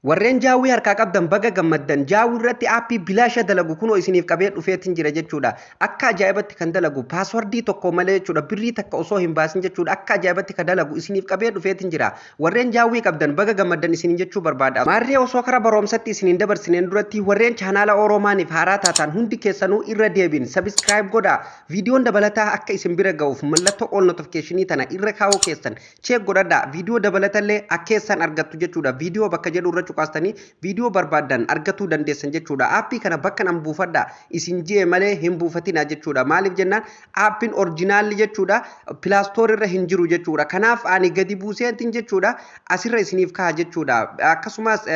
Warreen Jawwy harkaa qabdan, baga gammaddan. Jawwy irratti aappii bilaasha dalagu kunoo isiniif qabee dhufeetiin jira jechuudha. Akka ajaa'ibatti kan dalagu, passwordii tokko malee jechuudha. Birrii takka osoo hin baasin jechuudha. Akka ajaa'ibatti kan dalagu isiniif qabee dhufeetiin jira. Warreen Jawwy qabdan, baga gammaddan isiniin jechuu barbaada. Maarree, osoo kara baroomsatti isiniin dabarsineen duratti, warreen chaanaala Oroomaaniif haaraa taataan hundi keessanuu irra deebiin subscribe godhaa. Viidiyoon dabalataa akka isin bira ga'uuf mallattoo all notificationii tana irra kaa'uu keessan check godhadhaa. Viidiyoo dabalatallee akkeessaan argattu jechuudha. Viidiyoo bakka jedhu irra cuqaastanii viidiyoo barbaaddan argatuu dandeessan jechuudha. Aappii kana bakka nan buufadha isin ji'e malee hin buufatina jechuudha. Maaliif jennaan, aappiin originalli jechuudha Play Store irra hin jiru jechuudha. Kanaaf ani gadi buuseetiin jechuudha asirra isiniif ka'a jechuudha. Akkasumas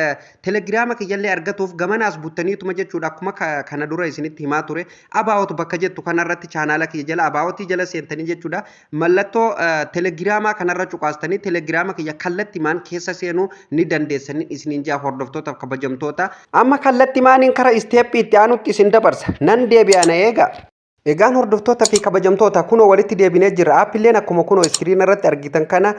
Telegiraama kiyyallee argatuuf gamanaas buttaniituma jechuudha. Akkuma kana dura isinitti himaa ture, about bakka jettu kanarratti, chaanaala kiyya jala aboutii jala seentanii jechuudha. Mallattoo Telegiraamaa kanarra cuqaastanii Telegiraama kiyya kallattimaan keessa seenuu ni dandeessanii isiniin jaa, hordoftootaaf kabajamtoota. Amma kallattimaaniin kara steppii itti aanutti isin dabarsa. Nan deebi'a, na eega. Egaan hordoftoota fi kabajamtoota, kunoo walitti deebinee jira. Aappiileen akkuma kunoo screen irratti argitan kana,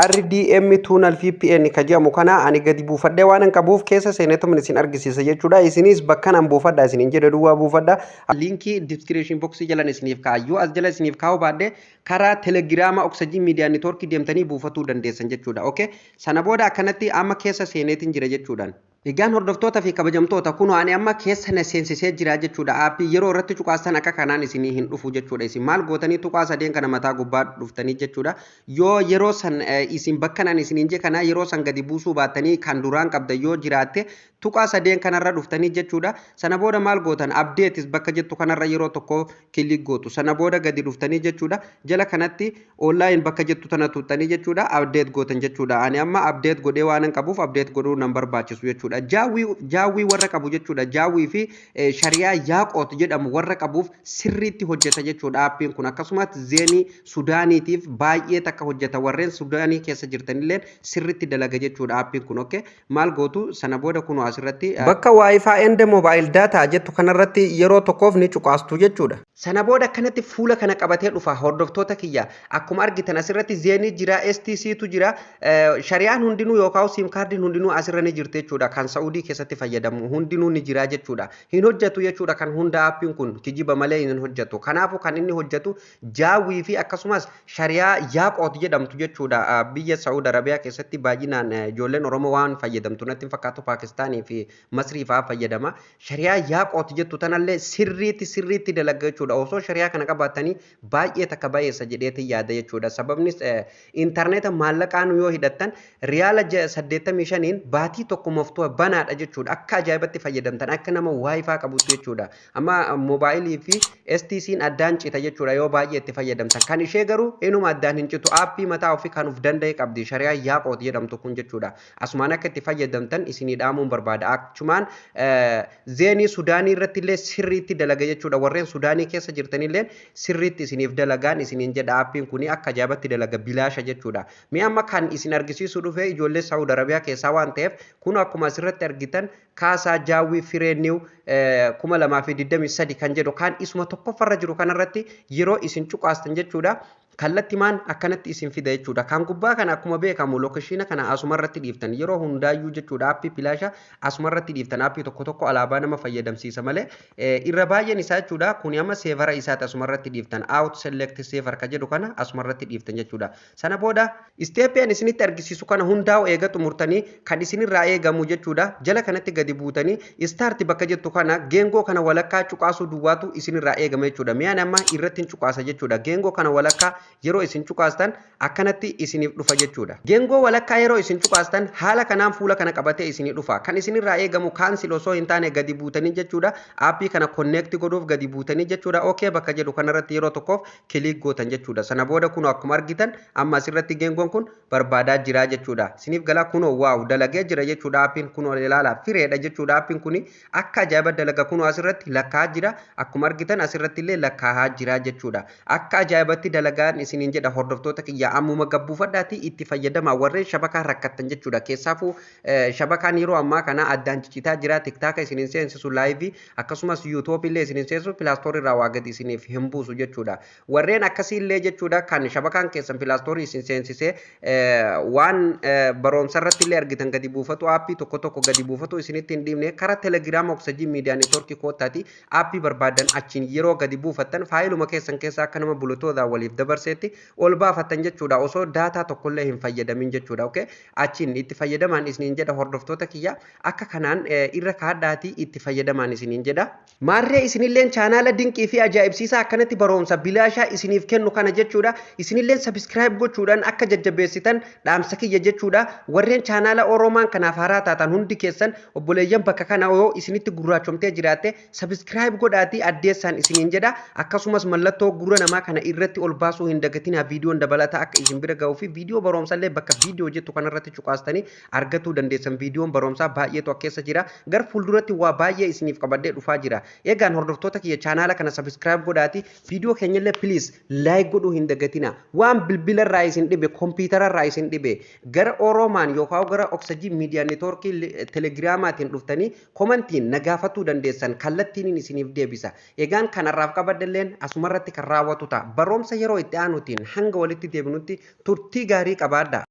RDM Tunnel VPN ka jedhamu kana ani gadi buufadhee waan hin qabuuf keessa seeneetumin isin argisiisa jechuudha. Isinis bakka nan buufadha isiniin jedhe duwwaa buufadha. Linkii description boxii jalan isiniif kaa'a. Yoo as jala isiniif kaa'uu baadhe, karaa Telegiraama Oksajii Miidiyaa Networkii deemtanii buufatuu dandeessan jechuudha. Okay? Sana booda akkanatti amma keessa seeneetiin jira jechuudhaan. Egaan hordoftoota fi kabajamtoota, kunoo ani amma keessa na seensisee jira jechuudha. Aappii yeroo irratti cuqaastan akka kanaan isinii hin dhufu jechuudha. Isin maal gootanii? Tuqaa sadeen kana mataa gubbaa dhuftanii jechuudha. Yoo yeroo san isin bakka nan isiniin je kana yeroo san gadi buusuu baattanii kan duraan qabda yoo jiraatte, tuqaa sadeen kanarra dhuftanii jechuudha. Sana booda maal gootan? Updates bakka jettu kanarra yeroo tokko click gootu. Sana booda gadi dhuftanii jechuudha. Jala kanatti online bakka jettu tana tuuxxanii jechuudha. Update gootan jechuudha. Ani amma update godhee waan hin qabuuf update godhuu nan barbaachisu jechuudha. Jawwy warra qabu jechuudha. Jawwy fi shari'aa Yaaqoot jedhamu warra qabuuf sirriitti hojjeta jechuudha aappiin kun. Akkasumas Zeenii Sudaaniitiif baay'ee takka hojjeta. Warreen Sudaanii keessa jirtanillee sirriitti dalaga jechuudha aappiin kun. Okay. Maal gootu? Sana booda kunoo asirratti bakka WiFi and mobile data jettu kanarratti yeroo tokkoof ni cuqaastu jechuudha. Sana booda akkanatti fuula kana qabatee dhufa, hordoftoota kiyya. Akkuma argitan asirratti Zeenii jira, STC tu jira, shari'aan hundinuu yookaan SIM cardiin hundinuu asirra ni jirti jechuudha. Kan Saa'udii keessatti fayyadamu hundinuu ni jira jechuudha. Hin hojjetu jechuudha kan hunda, aappiin kun kijiba malee hin hojjetu. Kanaafuu kan inni hojjetu Jawwy fi akkasumas shari'aa Yaaqoot jedhamtu jechuudha. Biyya Saa'ud Arabiyaa keessatti baay'inaan ijoolleen Oromoo waan fayyadamtu natti hin fakkaatu, Paakistaanii fi Masrii fa'aa fayyadama. Shari'aa Yaaqoot jettu tanallee sirriitti sirriitti dalaga jechuudha. Osoo shari'aa kana qabaatanii baay'ee takka bayeessa jedheetiin yaada jechuudha. Sababnis intarneeta maallaqaan yoo hidhattan riyaala 85n baatii tokko maftuu banaadha jechuudha. Akka ajaa'ibatti fayyadamtan, akka nama WiFi qabutti jechuudha. Amma moobaayilii fi STC'n addaan cita jechuudha yoo baay'ee itti fayyadamtan. Kan ishee garuu inuma addaan hin citu. Aappii mataa ofii kan of danda'e qabdi. Shari'aa Yaaqoot jedhamtu kun jechuudha. Asumaan akka itti fayyadamtan isinii dhaamuun barbaada. Achumaan Zeenii Sudaanii irratti illee sirriitti dalaga jechuudha. Warreen Sudaanii keessa jirtanillee sirriitti isiniif dalagaan isiniin jedha, aappiin kun akka ajaa'ibatti dalaga, bilaasha jechuudha. Mi'a amma kan isin argisiisuu dhufe ijoollee Saawud Arabiyaa keessaa waan ta'eef, kun akkuma asirratti argitan kaasaa Jawwy free new 2023 kan jedhu kan isuma tokkoffarra jiru kanarratti yeroo isin cuqaastan jechuudha. Kallattimaan akkanatti isin fida jechuudha. Kan gubbaa kana akkuma beekamu locationa kana asumarratti dhiiftan yeroo hundaayyuu jechuudha. Aappii bilaasha asumarratti dhiiftan. Aappii tokko tokko alaabaa nama fayyadamsiisa malee irra baay'een isaa jechuudha. Kuni amma servera isaati, asumarratti dhiiftan. Auto select server ka jedhu kana asumarratti dhiiftan jechuudha. Sana booda steppii isinitti argisiisu kana hundaa'u eega xumurtanii, kan isinirraa eegamu jechuudha. Jala kanatti gadi buutanii start bakka jettu kana geengoo kana walakkaa cuqaasuu duwwaatu isinirraa eegama jechuudha. Mi'aan amma irratti hin cuqaasa jechuudha. Geengoo kana walakkaa yeroo isin cuqaastan akkanatti isiniif dhufa jechuudha. Geengoo walakkaa yeroo isin cuqaastan haala kanaan fuula kana qabatee isinii dhufa. Kan isinirraa eegamu cancel osoo hin taane gadi buutanii jechuudha. Aappii kana connect godhuuf gadi buutanii jechuudha. Okay bakka jedhu kanarratti yeroo tokkoof click gootan jechuudha. Sana booda kun akkuma argitan amma asirratti geengoon kun barbaadaa jira jechuudha. Isiniif galaa? Kunoo wow, dalagee jira jechuudha aappiin kunoo, ilaalaa, freedha jechuudha. Aappiin kuni akka ajaa'iba dalaga. Kunoo asirratti lakkaa'aa jira. Akkuma argitan asirratti illee lakkaa'aa jira jechuudha. Akka ajaa'ibatti dalagaan. buufadhaan isiniin jedha, hordoftoota kiyya. Ammuma gabbuufadhaati itti fayyadamaa, warreen shabakaa rakkattan jechuudha. Keessaafuu shabakaan yeroo ammaa kana addaan ciccitaa jira. TikTok isiniin seensisu live, akkasumas YouTube illee isiniin seensisu, Play Store irraa waa gadi isiniif hin buusu jechuudha. Warreen akkasii illee jechuudha, kan shabakaan keessan Play Store isin seensisee waan barumsa irratti illee argitan gadi buufatu, app tokko tokko gadi buufatu isinitti hin dhiibne, karaa Telegram Oxygen Media Network koottaati app barbaadan achiin yeroo gadi buufattan faayiluma keessan keessa akka nama Bluetooth waliif dabarseetti ol baafattan jechuudha, osoo data tokkollee hin fayyadamin jechuudha. Okay, achiin itti fayyadamaan isiniin jedha, hordoftoota kiyya. Akka kanaan irra kaadhaatii itti fayyadamaan isiniin jedha. Maarree isinilleen chaanaala dinqii fi ajaa'ibsiisaa akkanatti barumsa bilaashaa isiniif kennu kana jechuudha, isinilleen subscribe gochuudhaan akka jajjabeessitan dhaamsa kiyya jechuudha. Warreen chaanaala Oromaan kanaaf haaraa taatan hundi keessan, obboleeyyan, bakka kana yoo isinitti gurraachomtee jiraatte subscribe godhaatii addeessaan isiniin jedha. Akkasumas mallattoo gurra namaa kana irratti ol baasuu hin dagatinaa, viidiyoon dabalataa akka isin bira ga'uu fi viidiyoo barumsallee bakka viidiyoo jettu kanarratti cuqaastanii argatuu dandeessan. Viidiyoon barumsaa baay'eetu keessa jira. Gar fuulduratti waa baay'ee isiniif qabadhee dhufaa jira. Egaan hordoftoota kiyya, chaanaala kana subscribe godhaati, viidiyoo keenyallee please like godhuu hin dagatina. Waan bilbilarraa isin dhibe, kompiitararraa isin dhibe, gara Oromaan yookaan gara Oxygen Media Network Telegramaatiin dhuftanii commentiin na gaafatuu dandeessan, kallattiin isiniif deebisa. Egaan kanarraaf qabaddelleen asumarratti kan raawwatu ta'a. Barumsa yeroo itti aanutiin hanga walitti deebinutti turtii gaarii qabaadha.